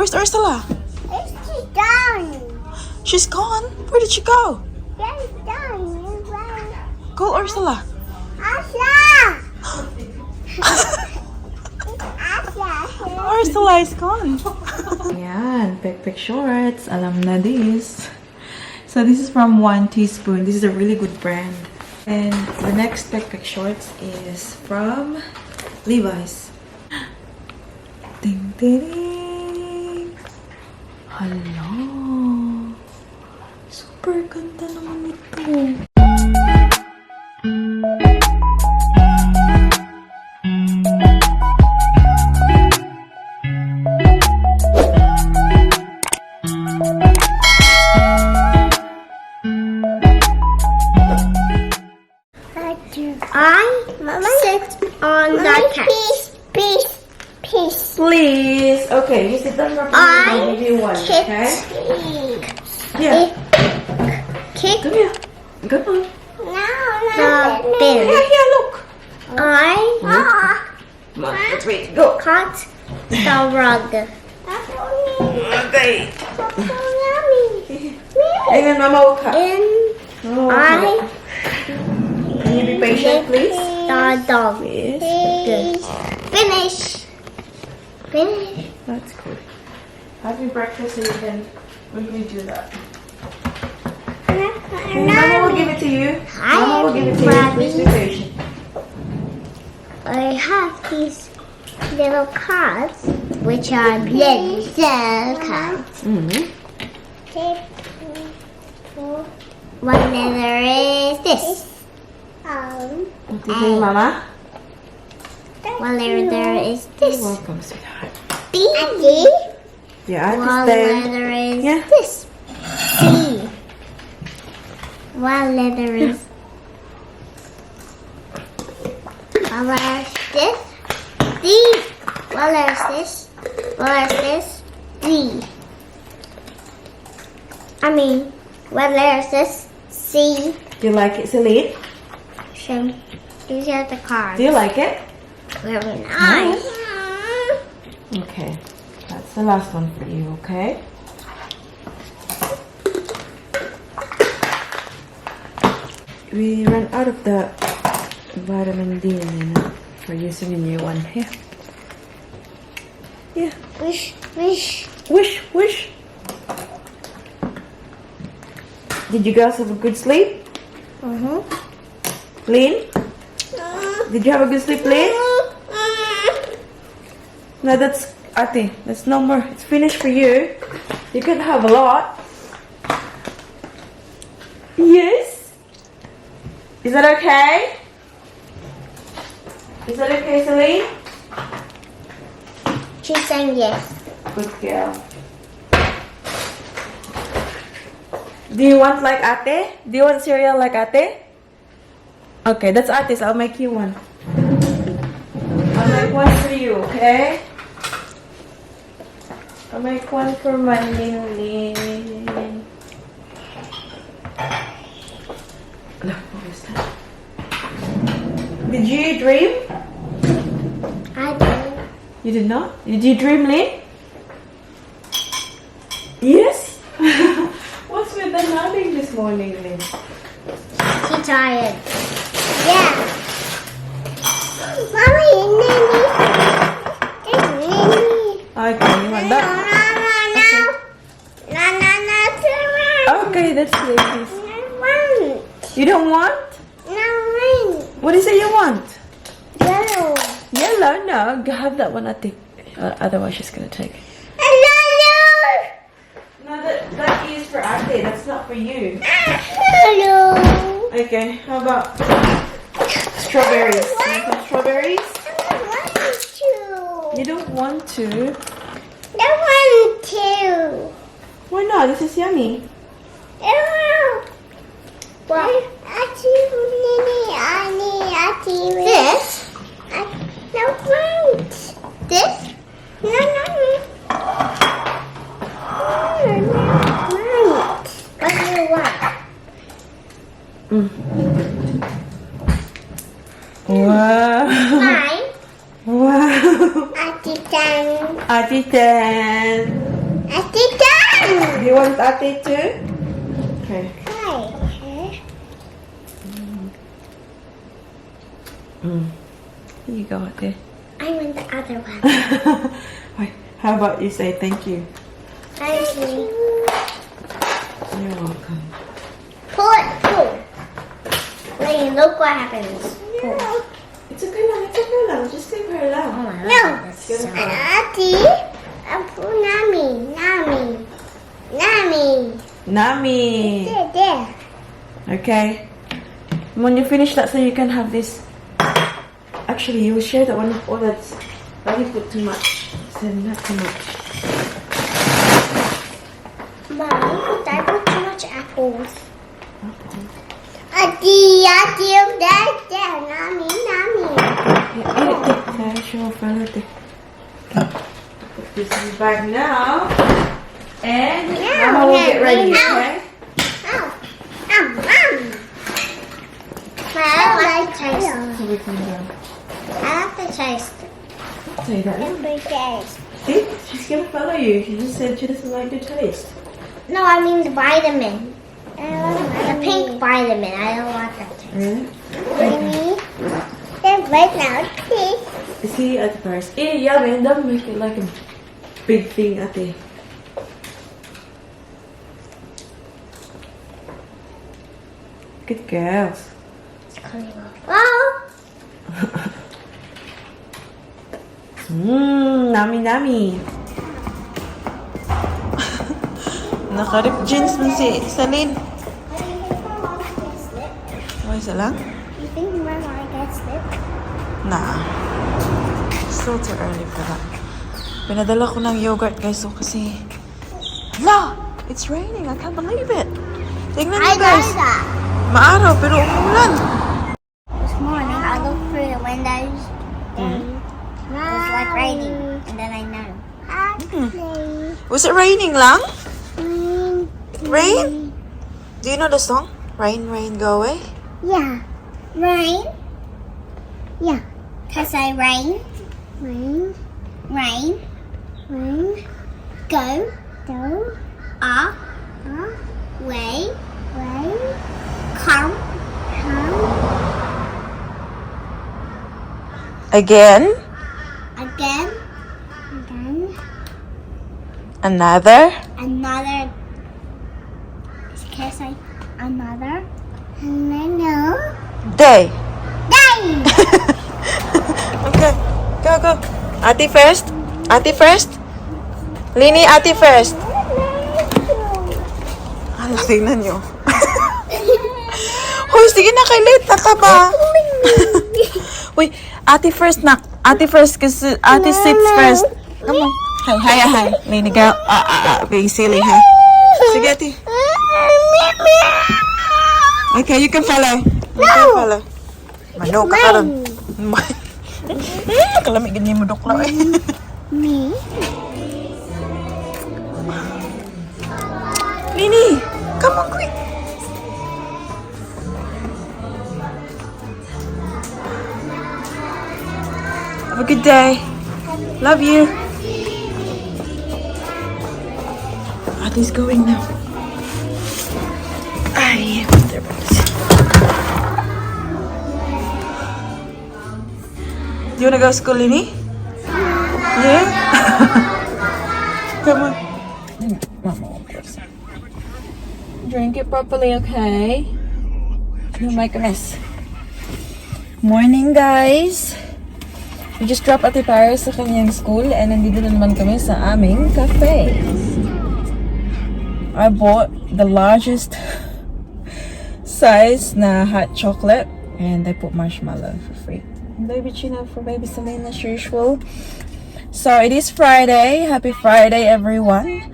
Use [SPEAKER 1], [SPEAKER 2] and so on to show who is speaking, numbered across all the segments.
[SPEAKER 1] Where's Ursula?
[SPEAKER 2] She's done.
[SPEAKER 1] She's gone. Where did she go?
[SPEAKER 2] She's done.
[SPEAKER 1] Call Ursula.
[SPEAKER 2] Asha!
[SPEAKER 1] Ursula is gone. Yan, Pek Shorts. Alam na this. So this is from 1 Teaspoon. This is a really good brand. And the next Pek Shorts is from Levi's. Ding ding ding. Hala. Super ganda naman ito.
[SPEAKER 2] Mama, sit on that cat. Please.
[SPEAKER 1] Please. Okay, you sit down properly. I'll give you one, okay? Yeah.
[SPEAKER 2] Kick.
[SPEAKER 1] Come here. Come on.
[SPEAKER 2] The bin.
[SPEAKER 1] Here, look. Come on, let's wait. Go.
[SPEAKER 2] Cut the rug.
[SPEAKER 1] Okay. And then Mama will cut. Can you be patient, please?
[SPEAKER 2] The dog.
[SPEAKER 1] Yes.
[SPEAKER 2] Good. Finish.
[SPEAKER 1] That's good. Have your breakfast so you can do that. And Mama will give it to you. Mama will give it to you. Please be patient.
[SPEAKER 2] I have these little cards, which are little cards. What letter is this?
[SPEAKER 1] What do you say, Mama?
[SPEAKER 2] What letter is this?
[SPEAKER 1] You're welcome, sweetheart.
[SPEAKER 2] B.
[SPEAKER 1] Yeah,
[SPEAKER 2] What
[SPEAKER 1] there.
[SPEAKER 2] letter is
[SPEAKER 1] Yeah.
[SPEAKER 2] this? C. What letter is What letter is this? D. What letter is this? What letter is this? D. What letter is this? C.
[SPEAKER 1] Do you like it, Celine?
[SPEAKER 2] These are the cards.
[SPEAKER 1] Do you like it?
[SPEAKER 2] Very nice.
[SPEAKER 1] Okay. That's the last one for you, okay? We ran out of the vitamin D for using a new one. Here. Yeah. Wish. Did you girls have a good sleep? Lynn? Did you have a good sleep, Lynn? No, that's Ate. That's no more. It's finished for you. You can have a lot. Yes? Is that okay? Is that okay, Celine?
[SPEAKER 2] She's saying yes.
[SPEAKER 1] Good girl. Do you want like Ate? Do you want cereal like Ate? Okay, that's Ate's. I'll make you one. I'll make one for you, okay? I'll make one for my Lin. Look, what is that? Did you dream?
[SPEAKER 2] I did.
[SPEAKER 1] You did not? Did you dream, Lin? Yes? What's with the nodding this morning, Lin?
[SPEAKER 2] She's tired. Yeah. Mommy,
[SPEAKER 1] Okay, you want that?
[SPEAKER 2] No.
[SPEAKER 1] Okay, that's good.
[SPEAKER 2] I want.
[SPEAKER 1] You don't want?
[SPEAKER 2] No,
[SPEAKER 1] What do you say you want?
[SPEAKER 2] yellow.
[SPEAKER 1] Yellow? No, have that one, Ate. Otherwise, she's gonna take it. No, that is for Ate. That's not for you.
[SPEAKER 2] Hello.
[SPEAKER 1] Okay, how about strawberries? You want some strawberries?
[SPEAKER 2] I want to.
[SPEAKER 1] You don't want to?
[SPEAKER 2] I want to.
[SPEAKER 1] Why not? This is yummy.
[SPEAKER 2] What? This? I don't want. This? No. What do you want?
[SPEAKER 1] Wow.
[SPEAKER 2] Mine.
[SPEAKER 1] Wow.
[SPEAKER 2] Atitan.
[SPEAKER 1] Atitan.
[SPEAKER 2] Ate done.
[SPEAKER 1] Do you want ate too? Okay. Here you go, ate.
[SPEAKER 2] I want the other one.
[SPEAKER 1] Wait, how about you say thank you?
[SPEAKER 2] Thank you.
[SPEAKER 1] You're welcome.
[SPEAKER 2] Pull it. Pull. Wait, look what happens. Pull.
[SPEAKER 1] It's okay lang. Just give her lang.
[SPEAKER 2] No.
[SPEAKER 1] Give her.
[SPEAKER 2] Ate. Pull Nami.
[SPEAKER 1] Nami.
[SPEAKER 2] There.
[SPEAKER 1] Okay. When you finish that, so you can have this. Actually, you share that one of all that's. But you put too much. So not too much.
[SPEAKER 2] Mom, I put too much apples. Ate, there. Nami.
[SPEAKER 1] Okay, sure, follow it. Put this in the bag now. And Mama will get ready, okay?
[SPEAKER 2] I like the taste.
[SPEAKER 1] So we can go.
[SPEAKER 2] I like the taste.
[SPEAKER 1] Say that.
[SPEAKER 2] Every taste.
[SPEAKER 1] See? She's gonna follow you. She just said she doesn't like the taste.
[SPEAKER 2] No, I mean the vitamin. The pink vitamin. I don't want that taste.
[SPEAKER 1] Really?
[SPEAKER 2] Then right now, please.
[SPEAKER 1] See at first. Yummy, and don't make it like a big thing, ate. Good girls.
[SPEAKER 2] Oh,
[SPEAKER 1] Nami. Nakarip jeans mo si Salin. Okay, isa lang?
[SPEAKER 2] you think my mom gets it?
[SPEAKER 1] Nah. Still too early for that. Pinadala ko ng yogurt, guys, so kasi... La! It's raining. I can't believe it. Tingnan
[SPEAKER 2] I
[SPEAKER 1] niyo,
[SPEAKER 2] know
[SPEAKER 1] guys.
[SPEAKER 2] that.
[SPEAKER 1] Maaraw, pero umulan.
[SPEAKER 2] This morning, I looked through the windows and it was like raining, and then I know.
[SPEAKER 1] Was it raining lang? Rain? Do you know the song? Rain, rain, go away?
[SPEAKER 2] Yeah. Rain? Yeah. Can I say rain? Rain. Go. Way. Come.
[SPEAKER 1] Again?
[SPEAKER 2] Again.
[SPEAKER 1] Another?
[SPEAKER 2] Another. Can I say another?
[SPEAKER 1] Day.
[SPEAKER 2] Day.
[SPEAKER 1] Okay. Go. Ate first. Lini, ate first. Ano, tingnan nyo. Hoy, sige na kay late na ka ba? Uy, ate first nak. Ate first kasi ate sits first. Come on. Hi. Lini, go. Being silly, ha? Sige, ate. Okay, you can follow. Manok ka karon. Kalamig ganyan mo dukla eh.
[SPEAKER 2] Me.
[SPEAKER 1] Lini, come on quick. Have a good day. Love you. Ate's going now. Ay, there it is. Do you wanna go to school, Lini? Yeah? Come on. Mama won't go. Drink it properly, okay? Don't make a mess. Morning, guys! We just dropped Ate Paris sa kanyang school and nandito na naman kami sa aming cafe. I bought the largest size na hot chocolate and I put marshmallow for free. Baby Chino for baby Selena as usual. So it is Friday. Happy Friday, everyone.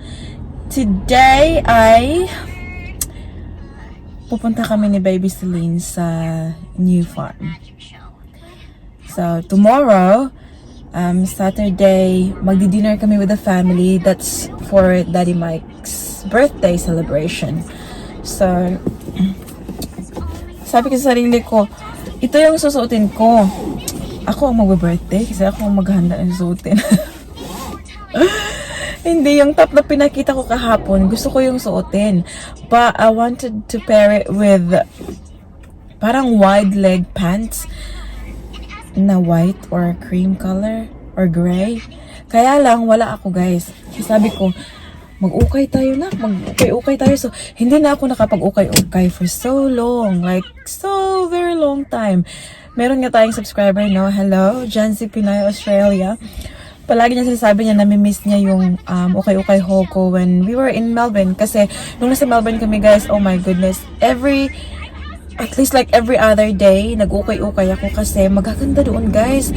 [SPEAKER 1] Today ay pupunta kami ni baby Celine sa new farm. So tomorrow, Saturday, magdi-dinner kami with the family. That's for Daddy Mike's birthday celebration. So sabi ko sa sarili ko, ito yung susuotin ko. Ako ang mag-birthday kasi ako ang maghanda ng susuotin. Hindi, yung top na pinakita ko kahapon, gusto ko yung suotin. But I wanted to pair it with parang wide leg pants na white or cream color or gray. Kaya lang, wala ako guys. Sabi ko, mag-ukay tayo na. Mag-ukay-ukay tayo. So, hindi na ako nakapag-ukay-ukay for so long. Like, so very long time. Meron nga tayong subscriber, no? Hello, Jancy Pinay Australia. Palagi niya sinasabi niya, nami-miss niya yung ukay-ukay haul ko when we were in Melbourne. Kasi, nung nasa Melbourne kami guys, oh my goodness, at least like every other day, nag-ukay-ukay ako kasi magaganda doon guys.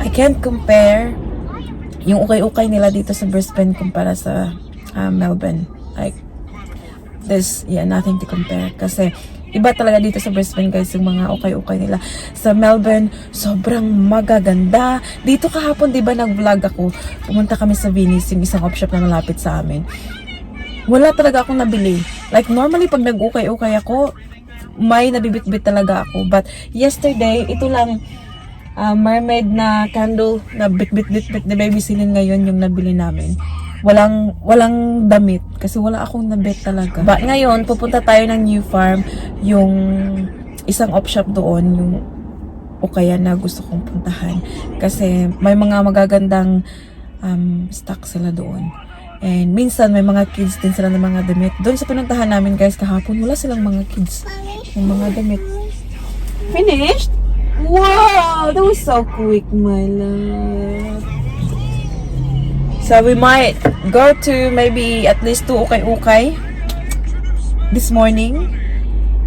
[SPEAKER 1] I can't compare yung ukay-ukay nila dito sa Brisbane kumpara sa Melbourne. Like, nothing to compare. Kasi, iba talaga dito sa Brisbane guys, yung mga ukay-ukay nila. Sa Melbourne, sobrang magaganda. Dito kahapon, di ba, nag-vlog ako. Pumunta kami sa Venice, yung isang op shop na malapit sa amin. Wala talaga akong nabili. Like, normally, pag nag-ukay-ukay ako, may nabibit-bit talaga ako. But, yesterday, ito lang, mermaid na candle na bit-bit-bit-bit ni Baby Celine ngayon yung nabili namin. Walang damit kasi wala akong nabit talaga. But ngayon, pupunta tayo ng New Farm, yung isang op shop doon, yung Ukayan na gusto kong puntahan. Kasi may mga magagandang stock sila doon. And minsan may mga kids din sila ng mga damit. Doon sa pinuntahan namin guys kahapon, wala silang mga kids ng mga damit. Finished? Wow! That was so quick, my love. So we might go to maybe at least 2 ukay-ukay this morning.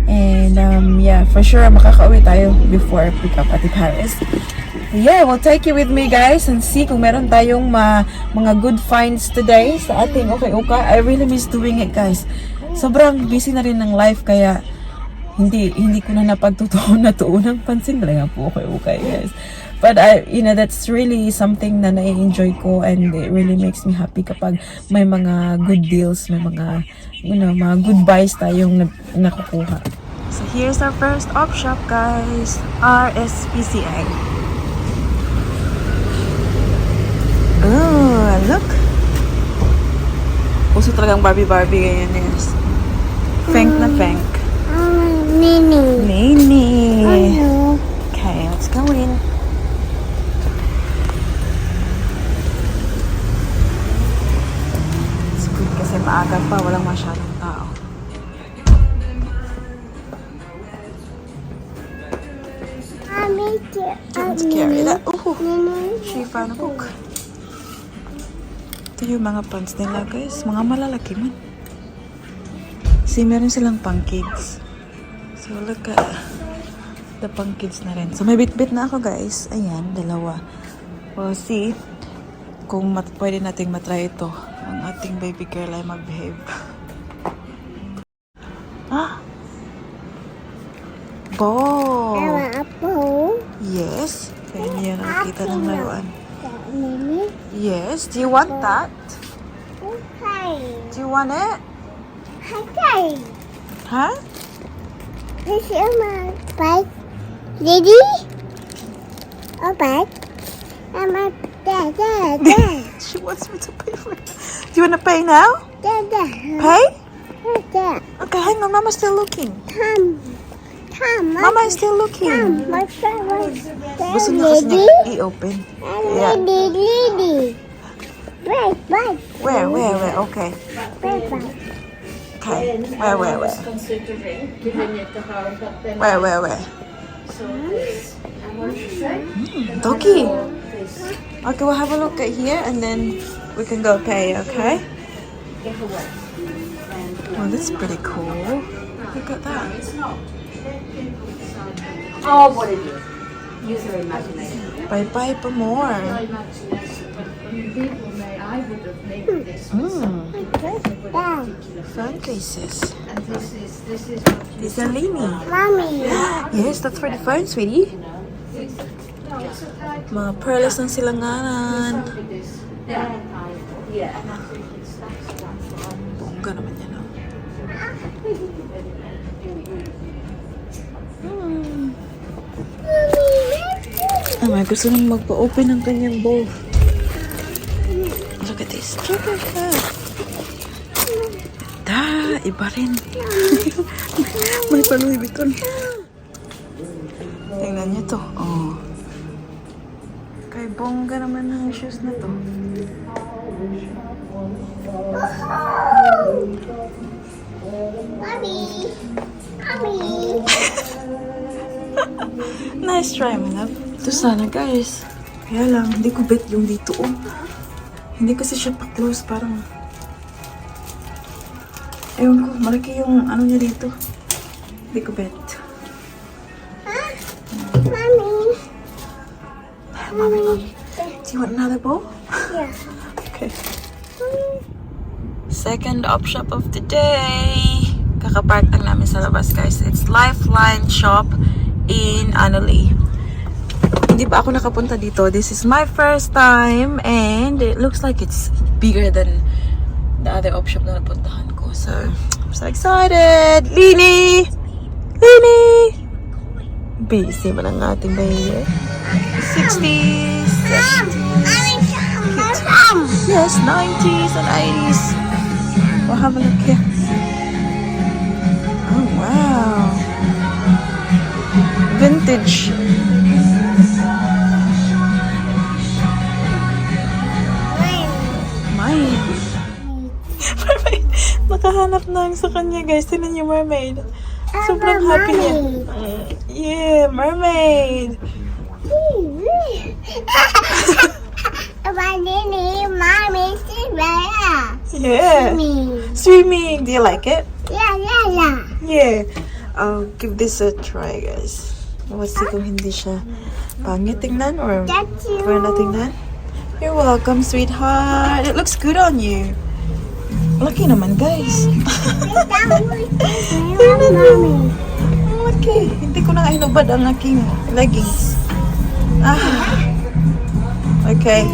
[SPEAKER 1] And yeah, for sure makakauwi tayo before pick up at Paris. Yeah, we'll take you with me guys and see kung meron tayong mga good finds today sa ating ukay-ukay. I really miss doing it guys. Sobrang busy na rin ng life kaya hindi ko na napagtutuon na tuunang pansin talaga po ukay-ukay guys. But that's really something na na-enjoy ko and it really makes me happy kapag may mga good deals, may mga mga good buys tayong nakukuha. So here's our first op shop guys, RSPCA. Oh, look. Puso talagang Barbie ganyan yes. Feng na Feng. Nini. Okay, let's go in. It's good kasi maaga pa, walang masyadong tao. Let's carry that. Shifa na book. Ito yung mga pants nila guys, mga malalaki man. See, meron silang pang kids. So, look at the pang kids na rin. So, may bit-bit na ako, guys. Ayan, dalawa. We'll see kung pwede nating matry ito. Ang ating baby girl ay mag-behave. Ah! Ball!
[SPEAKER 2] Apple.
[SPEAKER 1] Yes. Kaya niya nakikita ng laruan.
[SPEAKER 2] Mimi.
[SPEAKER 1] Yes. Do you want that?
[SPEAKER 2] Okay.
[SPEAKER 1] Do you want it?
[SPEAKER 2] Okay.
[SPEAKER 1] Huh?
[SPEAKER 2] This is my bike. Ready? Oh, bike. I'm a dad.
[SPEAKER 1] She wants me to pay for it. Do you want to pay now?
[SPEAKER 2] Dad.
[SPEAKER 1] Pay?
[SPEAKER 2] Dad.
[SPEAKER 1] Okay, hang on. Mama's still looking.
[SPEAKER 2] Come.
[SPEAKER 1] Mama is still looking.
[SPEAKER 2] My friend was
[SPEAKER 1] Gusto niya kasi niya i-open. Yeah.
[SPEAKER 2] Ready. Break.
[SPEAKER 1] Where? Okay.
[SPEAKER 2] Break.
[SPEAKER 1] Okay. Where?
[SPEAKER 3] Considering giving it to her, but then
[SPEAKER 1] Where?
[SPEAKER 3] so this, I want to say
[SPEAKER 1] Doggy.
[SPEAKER 3] this
[SPEAKER 1] Okay, we'll have a look at here and then we can go pay, okay?
[SPEAKER 3] giveaway.
[SPEAKER 1] Oh, that's pretty cool. Look at that.
[SPEAKER 3] It's not. Oh, what it is. Use your imagination.
[SPEAKER 1] Bye-bye for more.
[SPEAKER 3] Your imagination. People may, I would have made this
[SPEAKER 2] Dad.
[SPEAKER 1] Phone cases.
[SPEAKER 3] and this is what you
[SPEAKER 1] These are Lini.
[SPEAKER 2] Mommy.
[SPEAKER 1] Yes, that's for the phone, sweetie.
[SPEAKER 3] no, it's a type
[SPEAKER 1] Mga pearls ng silanganan.
[SPEAKER 3] with this. Yeah, and I think it's that's one.
[SPEAKER 1] Bongga naman yan, oh. Ay, gusto nang magpa-open ng kanyang bowl. Look at this. guys. Check it out. Iba rin. May Louis Vuitton. Tingnan niyo to. Oh. Kay bongga naman ng shoes na to.
[SPEAKER 2] Mommy. Mommy.
[SPEAKER 1] Nice try, my love. Ito sana, guys. Kaya lang, hindi ko bet yung dito. Oh. Hindi kasi siya pa-close. Parang... Ewan ko, malaki yung ano niya dito. Hindi ko bet.
[SPEAKER 2] Mommy.
[SPEAKER 1] Mommy. Do you want another bowl?
[SPEAKER 2] Yeah.
[SPEAKER 1] Okay. Second op shop of the day. Kakapark lang namin sa labas, guys. It's Lifeline Shop in Annalee. Hindi pa ako nakapunta dito. This is my first time and it looks like it's bigger than the other op shop na napuntahan ko. So, I'm so excited! Lini! Lini! Busy man ang ating baby. 60s! Yes, 90s and 80s. We'll have a look here. Oh, wow. Vintage. Mine. Mermaid. Nakahanap na sa kanya, guys. Tignan niyo, mermaid. Sobrang happy niya. Yeah, mermaid.
[SPEAKER 2] Mommy,
[SPEAKER 1] Yeah. Swimming. Do you like it?
[SPEAKER 2] Yeah.
[SPEAKER 1] Yeah. I'll give this a try, guys. Let's see kung hindi siya pangit tingnan or maganda tingnan. You're welcome, sweetheart. It looks good on you. Laki naman, guys. Okay. Hindi ko na inubad ang aking leggings. Okay.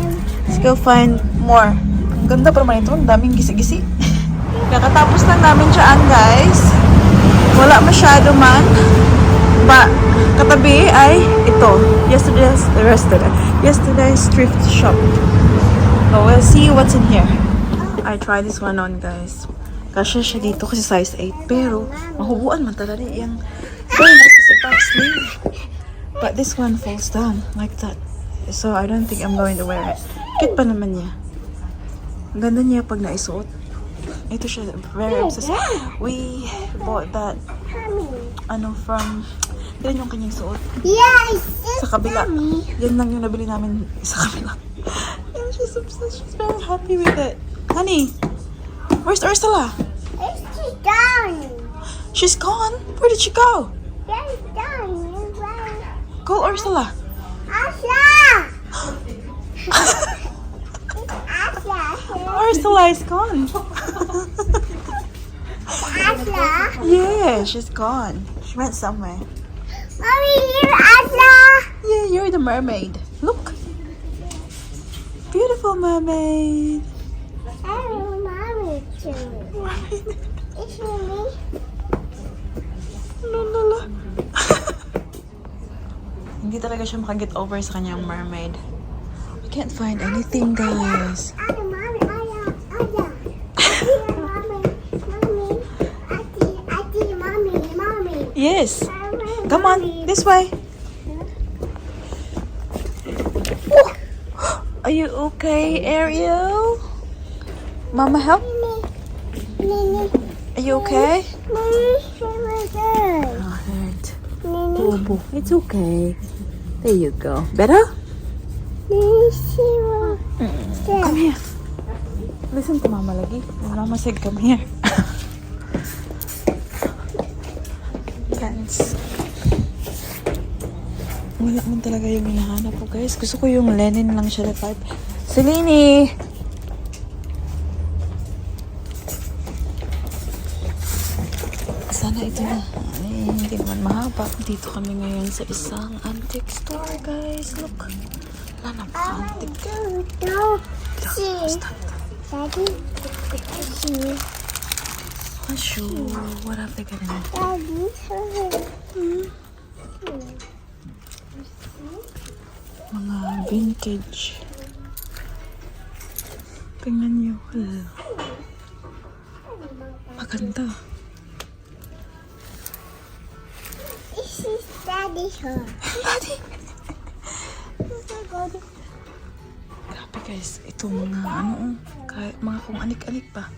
[SPEAKER 1] Let's go find more. Ang ganda pa naman ito. Ang daming gisi-gisi. Kakatapos lang namin siyaan, guys. Wala masyado man. Katabi ay ito. Yesterday's thrift shop. So we'll see what's in here. I try this one on, guys. Kasya siya dito kasi size 8. Pero mahubuan man talaga yung very nice kasi puff sleeve. But this one falls down like that. So I don't think I'm going to wear it. Cute pa naman niya. Ang ganda niya pag naisuot. Ito siya, very obsessed. We bought that, from, yan yung kanyang suot.
[SPEAKER 2] Yes!
[SPEAKER 1] Sa kabila. Yan lang yung nabili namin sa kabila. And she's obsessed. She's very happy with it. Honey, where's Ursula?
[SPEAKER 2] She's done.
[SPEAKER 1] She's gone? Where did she go?
[SPEAKER 2] She's done.
[SPEAKER 1] Call Ursula.
[SPEAKER 2] Asha!
[SPEAKER 1] Ursula is gone.
[SPEAKER 2] Asha?
[SPEAKER 1] Yeah, she's gone. She went somewhere.
[SPEAKER 2] Mommy, you're Asha!
[SPEAKER 1] Yeah, you're the mermaid. Look. Beautiful mermaid.
[SPEAKER 2] Oh, Mommy too. It's me.
[SPEAKER 1] Lala. Hindi talaga siya makaget over sa kanyang mermaid. We can't find anything, guys.
[SPEAKER 2] Mommy, Mommy.
[SPEAKER 1] Yes. Come on, this way. Oh. Are you okay, Ariel? Mama, help? Are you okay? Oh, hurt. Bobo, it's okay. There you go. Better? Come here. Listen to Mama lagi. Mama said, come here. Pants. Wala man talaga yung hinahanap ko, guys. Gusto ko yung linen lang siya na type. Selene! Sana ito na. Ay, hindi naman mahaba. Dito kami ngayon sa isang antique store, guys. Look. Wala, napaka-antique.
[SPEAKER 2] Daddy,
[SPEAKER 1] Not sure. What have they got in it?
[SPEAKER 2] Daddy,
[SPEAKER 1] Mga vintage Tingnan niyo. Hala. Maganda.
[SPEAKER 2] This is Daddy's hair.
[SPEAKER 1] Daddy! Oh my God. Grabe guys, itong mga ano, kahit mga kung anik-anik pa.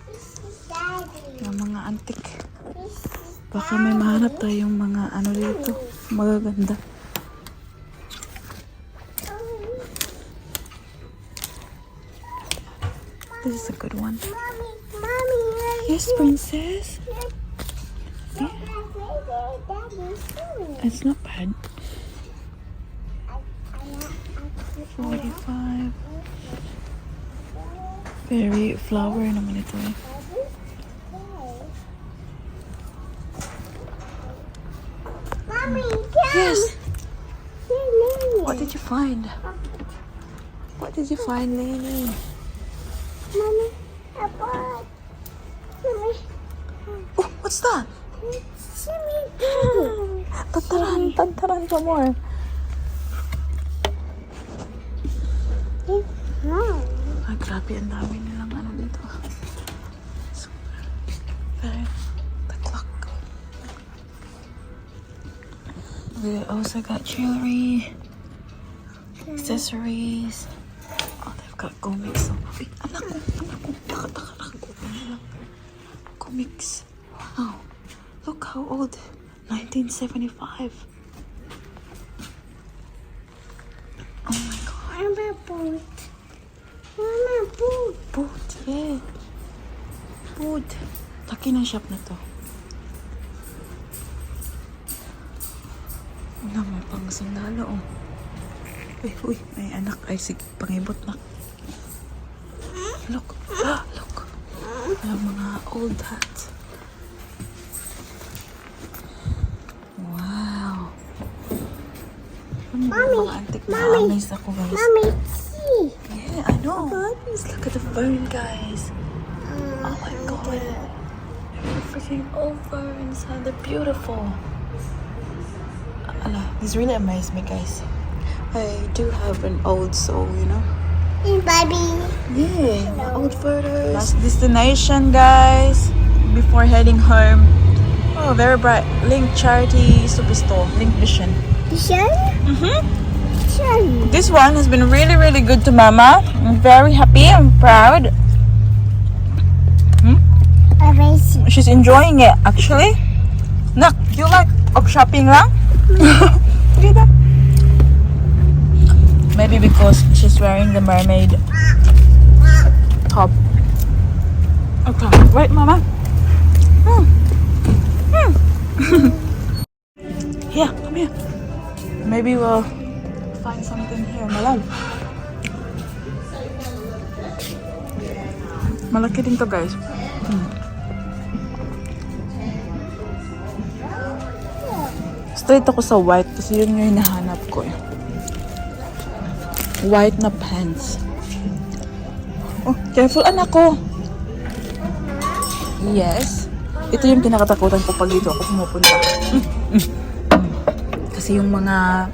[SPEAKER 2] Daddy.
[SPEAKER 1] Yung mga antik.
[SPEAKER 2] This is
[SPEAKER 1] Baka may mahanap tayong mga ano dito. Magaganda. This is a good one.
[SPEAKER 2] Mommy.
[SPEAKER 1] Yes, princess.
[SPEAKER 2] Look at Daddy's shoe.
[SPEAKER 1] It's not bad. 45. Very flower naman ito eh.
[SPEAKER 2] Mommy,
[SPEAKER 1] Yes!
[SPEAKER 2] Lenny.
[SPEAKER 1] What did you find? What did you find, Lenny?
[SPEAKER 2] Mommy, I bought. Mommy,
[SPEAKER 1] Oh, what's that?
[SPEAKER 2] Mommy, Daddy.
[SPEAKER 1] Tantaran pa more. Ay, grabe, ang dami nilang ano dito. Super. Very good luck. We also got jewelry, accessories. Oh, they've got comics. Ay, anak ko. Taka. Comics. Wow. Look how old. 1975. Oh my God.
[SPEAKER 2] I'm a boat. Mama, boat.
[SPEAKER 1] Boot, yeah. Boot. Laki ng shop na to. Ano, may pang sandalo, oh. Uy, may anak. Ay, sige, pangibot na. Look. Look. Ang mga old hats. Wow. Ano yung mga antik na amaze ako, guys.
[SPEAKER 2] Mommy, see.
[SPEAKER 1] Yeah, I know. Let's look at the phone, guys. Oh my God. They're freaking over inside. They're beautiful. This really amazed me, guys. I do have an old soul, you know?
[SPEAKER 2] Hey, baby.
[SPEAKER 1] Yeah, my old photos. Last destination, guys. Before heading home. Oh, very bright. Link Charity Superstore. Link Vision.
[SPEAKER 2] You sure? Sure.
[SPEAKER 1] This one has been really, really good to Mama. I'm very happy. I'm proud.
[SPEAKER 2] Amazing.
[SPEAKER 1] She's enjoying it, actually. Nak, do you like shopping lang? Gitu. Maybe because she's wearing the mermaid top. Okay, wait, Mama. Here, come here. Maybe we'll find something here, my love. Malaki din to, guys. Straight ako sa white kasi yun yung hinahanap ko eh. White na pants. Oh, careful anak ko. Yes. Ito yung kinakatakutan ko pag dito ako pumupunta. Kasi yung mga,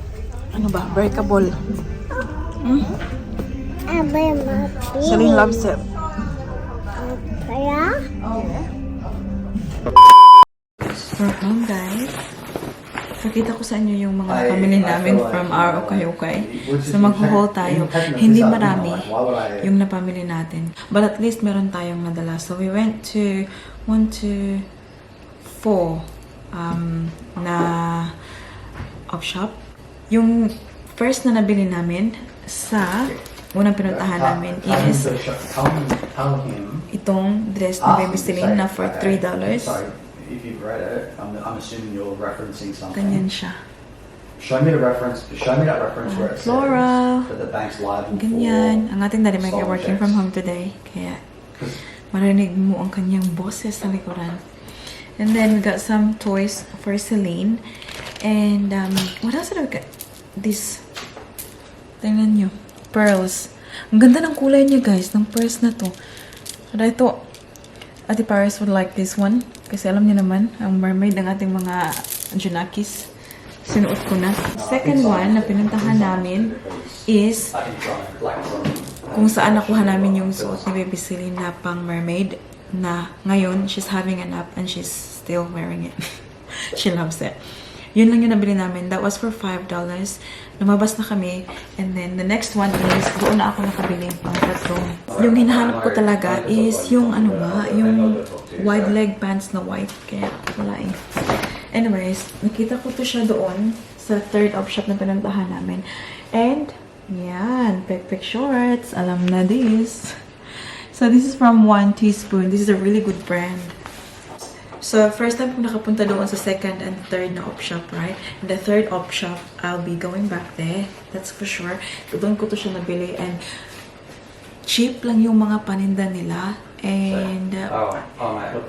[SPEAKER 1] ano ba, breakable. Celine loves it.
[SPEAKER 2] Kaya?
[SPEAKER 1] We're home, guys. Pakita ko sa inyo yung mga pamili namin from our Ukay Ukay. So mag-haul tayo. Hindi marami yung napamili natin. But at least meron tayong nadala. So we went to 1, 2, 4 na op shop. Yung first na nabili namin sa unang pinuntahan namin is itong dress na baby Celine na for $3.
[SPEAKER 4] If you've read it, I'm assuming you're referencing something.
[SPEAKER 1] Ganyan siya.
[SPEAKER 4] Show me that reference where it
[SPEAKER 1] Flora.
[SPEAKER 4] says that the bank's live in
[SPEAKER 1] Ganyan. Ang ating daddy may
[SPEAKER 4] Solid
[SPEAKER 1] working
[SPEAKER 4] checks.
[SPEAKER 1] from home today. Kaya marinig mo ang kanyang boses sa likuran. And then we got some toys for Celine. And what else did we get? This. Tingnan nyo. Pearls. Ang ganda ng kulay niya, guys. Ng pearls na to. So, ito, Ate Paris would like this one. Kasi alam niyo naman, ang mermaid ng ating mga Junakis. Sinuot ko na. Second one na pinuntahan namin is
[SPEAKER 4] black drawing.
[SPEAKER 1] kung saan nakuha namin yung suot ni Baby Celine na pang mermaid na ngayon, she's having a nap and she's still wearing it. She loves it. Yun lang yung nabili namin. That was for $5. Lumabas na kami. And then, the next one is, doon na ako nakabili pang tatlong. Yung hinahanap ko talaga is yung ano ba, yung wide leg pants na white. Kaya wala eh. Anyways, nakita ko to siya doon sa third op shop na pinuntahan namin. And, yan, pek shorts. Alam na this. So, this is from 1 Teaspoon. This is a really good brand. So, first time ko nakapunta doon sa second and third na op shop, right? And the third op shop, I'll be going back there. That's for sure. Doon ko to siya nabili. And cheap lang yung mga paninda nila. And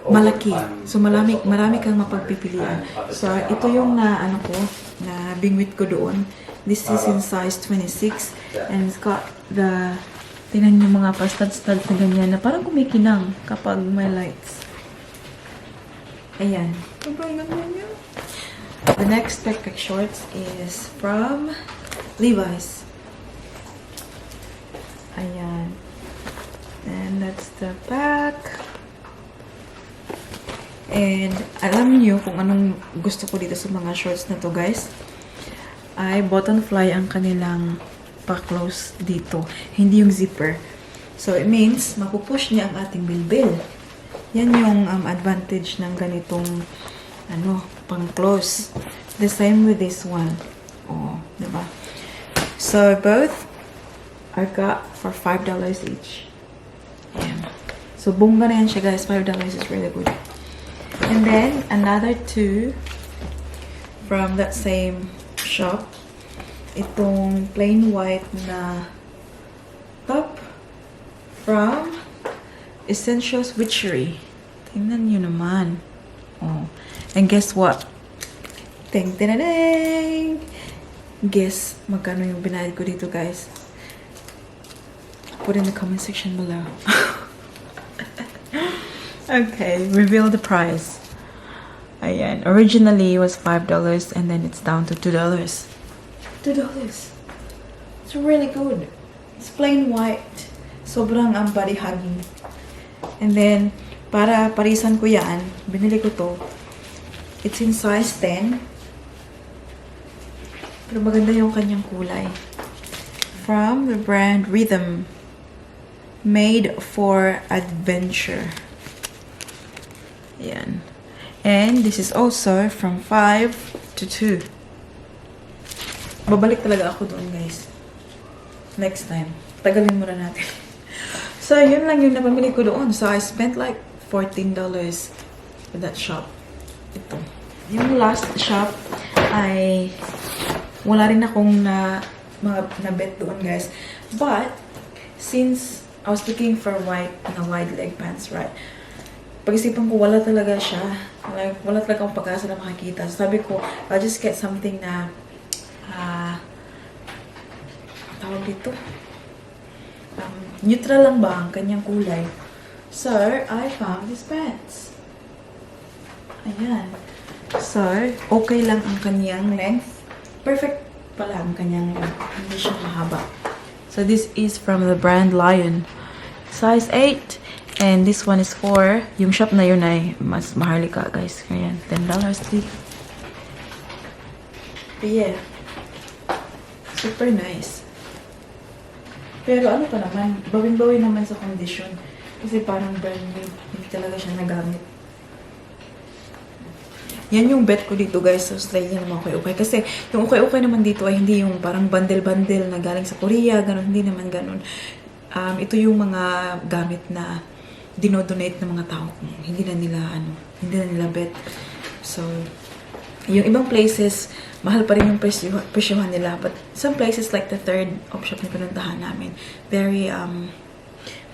[SPEAKER 1] malaki. So, marami kang mapagpipilian. So, ito yung na, ano ko, na bingwit ko doon. This is in size 26. And it's got the, tingnan yung mga pastad-stad na ganyan na parang kumikinang kapag may lights. Ayan. Sobrang ganda niya. The next pair of shorts is from Levi's. Ayan. And that's the back. And alam niyo kung anong gusto ko dito sa mga shorts na to, guys. Ay button fly ang kanilang pa-close dito. Hindi yung zipper. So, it means mapupush niya ang ating bilbil. Yan yung advantage ng ganitong ano, pang-close. The same with this one. Oh, diba? So, both I got for $5 each. Ayan. So, bongga na yan siya, guys. $5 is really good. And then, another two from that same shop. Itong plain white na top from Essentials Witchery. Tingnan nyo naman. Oh. And guess what? Ting ting ting. Guess magkano yung binayad ko dito, guys? Put in the comment section below. Okay, reveal the price. Ayan. Originally, it was $5 and then it's down to $2. $2. It's really good. It's plain white. Sobrang body hugging. And then, para parisan ko yan, binili ko to. It's in size 10. Pero maganda yung kanyang kulay. From the brand Rhythm. Made for adventure. Ayan. And this is also from 5 to 2. Babalik talaga ako doon, guys. Next time. Tagalin muna natin. So, yun lang yung napamili ko doon. So, I spent like $14 with that shop. Ito. Yung last shop ay wala rin akong na-bet doon, guys. But, since I was looking for wide leg pants, right? Pag-isipan ko, wala talaga siya. Like, wala talaga akong pag-asa na makakita. So, sabi ko, I'll just get something na tawag dito. Neutral lang ba ang kanyang kulay? So, I found these pants. Ayan. So, okay lang ang kanyang length. Perfect pala ang kanyang length. Hindi siya mahaba. So, this is from the brand Lion. Size 8. And this one is for, yung shop na yun ay mas maharlika, guys. Ayan, $10 din. But yeah. Super nice. Pero ano pa naman, bawin-bawin naman sa condition. Kasi parang brand new. Hindi talaga siya nagamit. Yan yung bet ko dito, guys, sa Australia naman Ukay Ukay. Kasi yung Ukay Ukay naman dito ay hindi yung parang bundle-bundle na galing sa Korea, ganun. Hindi naman ganun. Ito yung mga gamit na dinodonate ng mga tao. Hindi na nila bet. So, yung ibang places, mahal pa rin yung presyohan nila. But some places like the third op shop na pinuntahan namin, very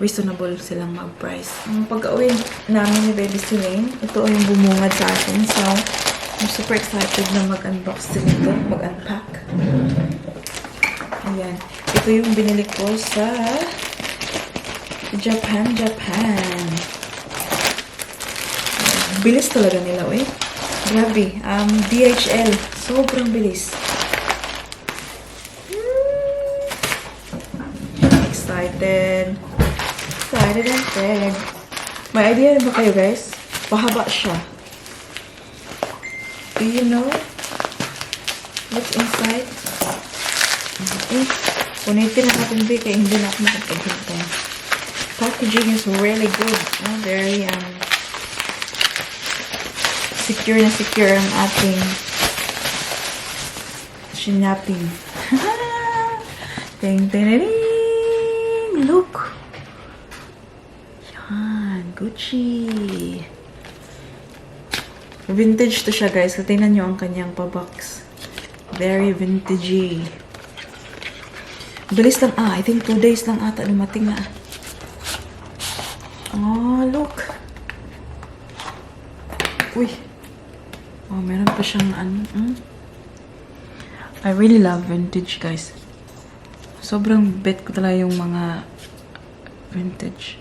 [SPEAKER 1] reasonable silang mag-price. Ang pag-uwi namin ni Baby Celine, ito yung bumungad sa akin. So, I'm super excited na mag-unbox din ito, mag-unpack. Ayan. Ito yung binili ko sa Japan. Bilis talaga nila, eh. Grabe. DHL. Sobrang bilis. Excited. excited. Excited. May idea ba kayo guys? Pahaba siya. Do you know what's inside? Punitin na natin ba kaya hindi na ako makapaghinta. Packaging is really good. Very secure na secure ang ating sinapping. Ding, ding, ding, ding. Look. Yan. Gucci. Vintage to siya, guys. So, tingnan nyo ang kanyang pa-box. Very vintagey. Bilis lang. I think 2 days lang ata lumating na. Oh, look. Uy. Oh, meron pa siyang I really love vintage, guys. Sobrang bet ko talaga yung mga vintage.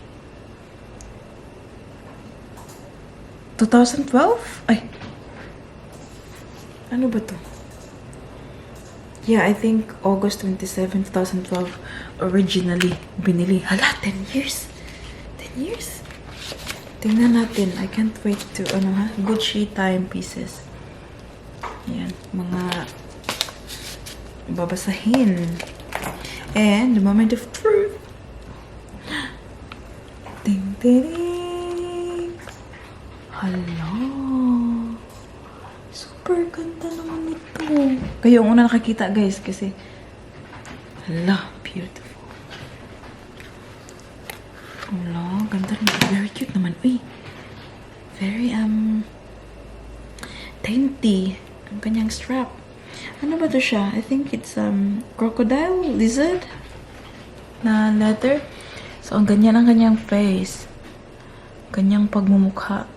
[SPEAKER 1] 2012? Ay. Ano ba to? Yeah, I think August 27, 2012 originally binili. Hala, 10 years. 10 years. Tingnan natin. I can't wait to, Gucci timepieces. Yan, mga babasahin. And the moment of truth. Ding, ding, ding. Hello. Super ganda naman ito. Kayo ang una nakakita, guys, kasi hala, beautiful. Hala, ganda rin. Very cute naman. Uy. Very, dainty. Ang kanyang strap. Ano ba to siya? I think it's, crocodile, lizard na leather. So, ang ganyan ang kanyang face. Kanyang pagmumukha.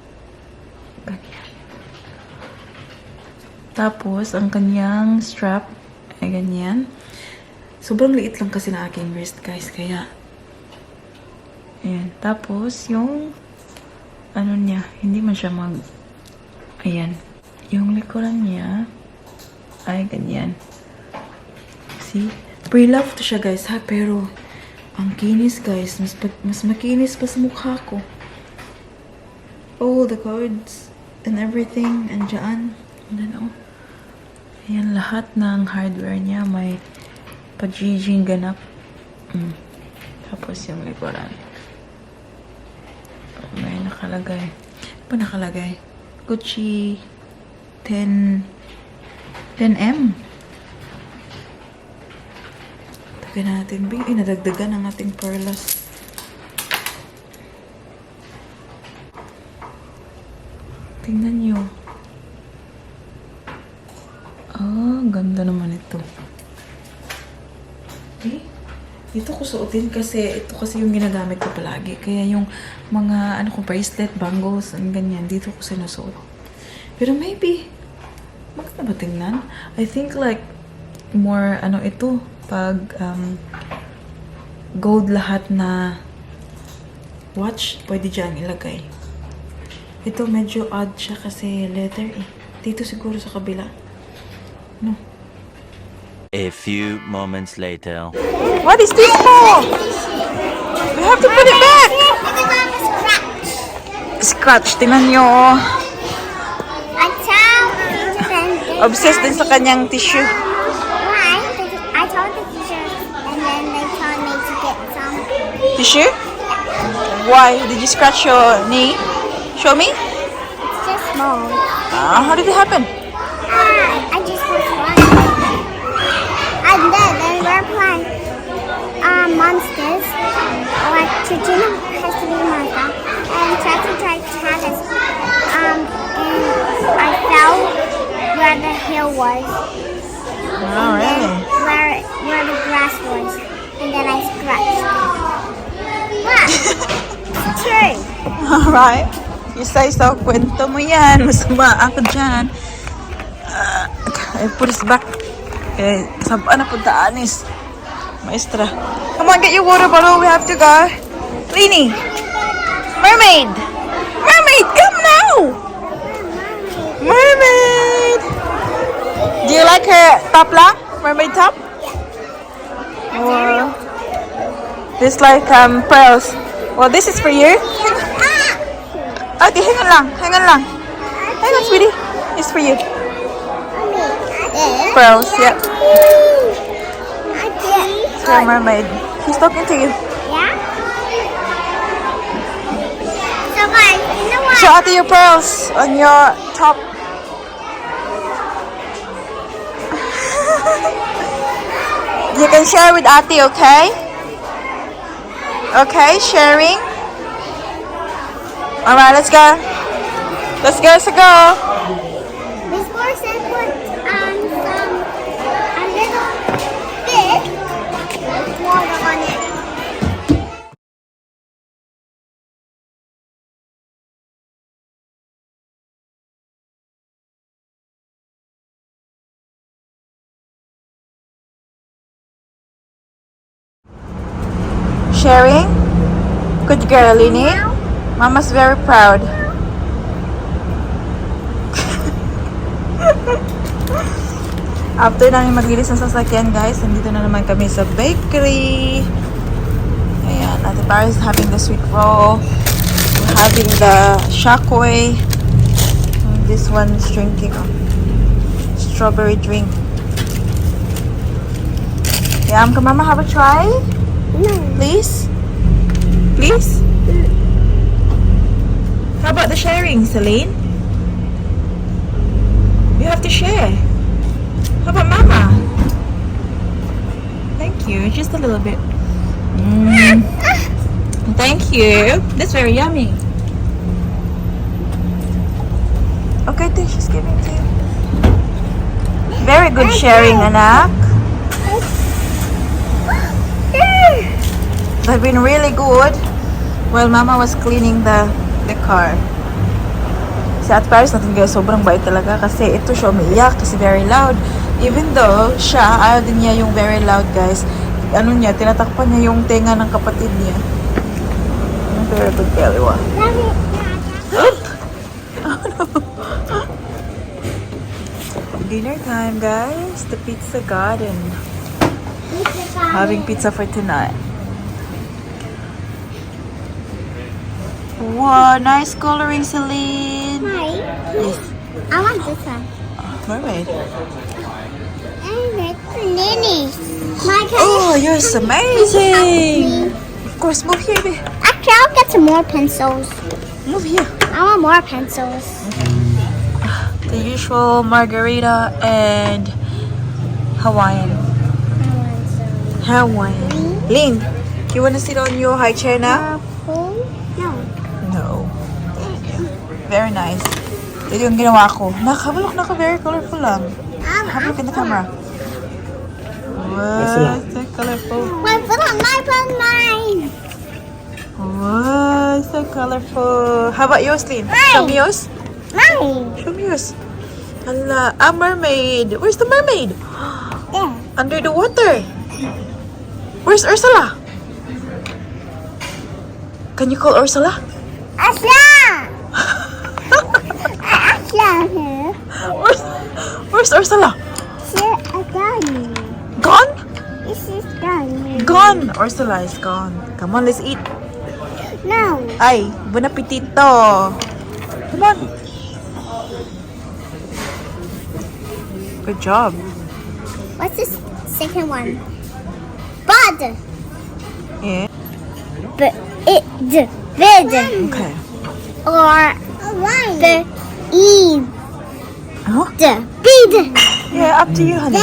[SPEAKER 1] Ganyan. Tapos, ang kanyang strap ay ganyan. Sobrang liit lang kasi na aking wrist, guys. Kaya, ayan. Tapos, yung ano niya, hindi man siya ayan. Yung likuran niya ay ganyan. See? Pre-love to siya, guys, ha? Pero, ang kinis, guys. Mas makinis pa sa mukha ko. All the cards and everything. Andyan. And then, ayan, lahat ng hardware niya may pag-jijing ganap. Tapos yung likuran. May nakalagay. Ano pa nakalagay? Gucci 10M. Taga natin, Bing. Nadagdagan ang ating perlas. Tingnan nyo. Ganda naman ito. Okay. Dito ko suotin kasi ito kasi yung ginagamit ko palagi. Kaya yung mga bracelet, bangles, and ganyan, dito ko sinusuot. Pero maybe maganda ba tingnan? I think like more ito pag gold lahat na watch, pwede dyan ilagay. Ito medyo odd siya kasi leather eh. Dito siguro sa kabila. No.
[SPEAKER 5] A few moments later.
[SPEAKER 1] What is this for? We have to put it back. Scratch. Tingnan nyo. Obsessed din sa kanyang tissue.
[SPEAKER 2] Why? I told the teacher and then they told me to get some.
[SPEAKER 1] Tissue? Why? Did you scratch your knee? Show me.
[SPEAKER 2] It's just small.
[SPEAKER 1] How did it happen?
[SPEAKER 2] I just was running. And then they were playing monsters. Like Trigina has to be a monster. And Chachi tried to have us. And I fell where the hill was.
[SPEAKER 1] Oh, really?
[SPEAKER 2] Where the grass was. And then I scratched. What? It's true.
[SPEAKER 1] Alright. You say so. Kwento mo yan. Masama ako dyan. I put this back. Saan na punta, Anis? Maestra. Come on, get your water bottle. We have to go. Leanie. Mermaid. Mermaid, come now. Mermaid. Do you like her top lang? Mermaid top? Or This like pearls. Well, this is for you. Okay, hang on lang. Hang on, sweetie. It's for you. Pearls, yep. It's for a mermaid. He's talking to you.
[SPEAKER 2] Yeah? So guys, you know what?
[SPEAKER 1] Show Ate your pearls on your top. You can share with Ate, okay? Okay, sharing. Alright, let's go. Let's go.
[SPEAKER 2] This person put some a little bit water on it.
[SPEAKER 1] Sharing. Good girl, Lini. Mama's very proud. After namin maglinis ng sasakyan, guys, nandito na naman kami sa bakery. Ayan, Ate Paris is having the sweet roll. We're having the shockway. This one's drinking strawberry drink. Yum, can Mama have a try?
[SPEAKER 2] No.
[SPEAKER 1] Please? Please? How about the sharing, Celine? You have to share. How about Mama? Thank you. Just a little bit. Thank you. That's very yummy. Okay, then she's giving to you. Very good sharing, anak. They've been really good while Mama was cleaning the car. Si Ate Paris natin guys, sobrang bait talaga kasi ito siya umiiyak kasi very loud. Even though siya, ayaw din niya yung very loud guys. Ano niya, tinatakpan niya yung tenga ng kapatid niya. Very good Beliwa. Dinner time guys, the pizza garden. Having pizza for tonight. Wow, nice coloring, Celine.
[SPEAKER 2] Hi.
[SPEAKER 1] Yes.
[SPEAKER 2] I want this one.
[SPEAKER 1] Mermaid.
[SPEAKER 2] And it's Nini. My
[SPEAKER 1] Oh, yours is amazing. Of course, move here, babe.
[SPEAKER 2] Actually, I'll get some more pencils.
[SPEAKER 1] Move here.
[SPEAKER 2] I want more pencils.
[SPEAKER 1] The usual margarita and Hawaiian. Lynn, you want to sit on your high chair now?
[SPEAKER 2] No.
[SPEAKER 1] No. Very nice. Ito yung ginawa ko. Nakabalok na ka, very colorful lang. Have a look in the camera. Wow, so colorful.
[SPEAKER 2] Wait, put on mine.
[SPEAKER 1] Wow, so colorful. How about yours, Lynn?
[SPEAKER 2] Mine.
[SPEAKER 1] Show me yours.
[SPEAKER 2] Mine.
[SPEAKER 1] Show me yours. Hala, a mermaid. Where's the mermaid?
[SPEAKER 2] There.
[SPEAKER 1] Under the water. Where's Ursula? Can you call Ursula?
[SPEAKER 2] Asla. Asla here.
[SPEAKER 1] Where's Ursula?
[SPEAKER 2] She's gone.
[SPEAKER 1] Gone?
[SPEAKER 2] This is gone.
[SPEAKER 1] Gone. Ursula is gone. Come on, let's eat.
[SPEAKER 2] No.
[SPEAKER 1] Ay, bon appetito. Come on. Good job.
[SPEAKER 2] What's this second one? Bud.
[SPEAKER 1] Yeah.
[SPEAKER 2] Bid.
[SPEAKER 1] Okay.
[SPEAKER 2] Or the E.
[SPEAKER 1] Huh?
[SPEAKER 2] Bid.
[SPEAKER 1] Yeah, up to you, honey.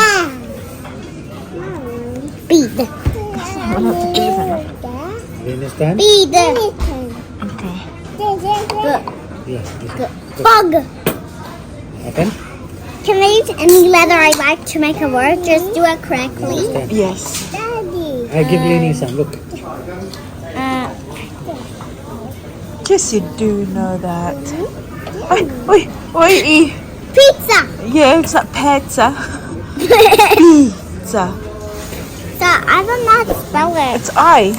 [SPEAKER 2] Bid.
[SPEAKER 1] We'll have to choose it.
[SPEAKER 6] You understand?
[SPEAKER 2] Bid.
[SPEAKER 1] Okay.
[SPEAKER 6] Yeah.
[SPEAKER 2] Bug.
[SPEAKER 6] Open.
[SPEAKER 2] Can I use any letter I like to make a word? Just do it correctly.
[SPEAKER 1] Yes.
[SPEAKER 2] Daddy.
[SPEAKER 6] I give Lenny some. Look.
[SPEAKER 1] Yes, you do know that. Oi, E.
[SPEAKER 2] Pizza.
[SPEAKER 1] Yeah, it's not pizza. Pizza.
[SPEAKER 2] So I don't know how to spell it.
[SPEAKER 1] It's I.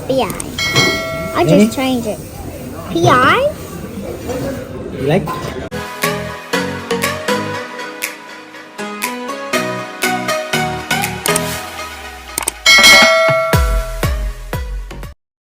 [SPEAKER 2] P-I. I'll just change it. P-I?
[SPEAKER 6] You like?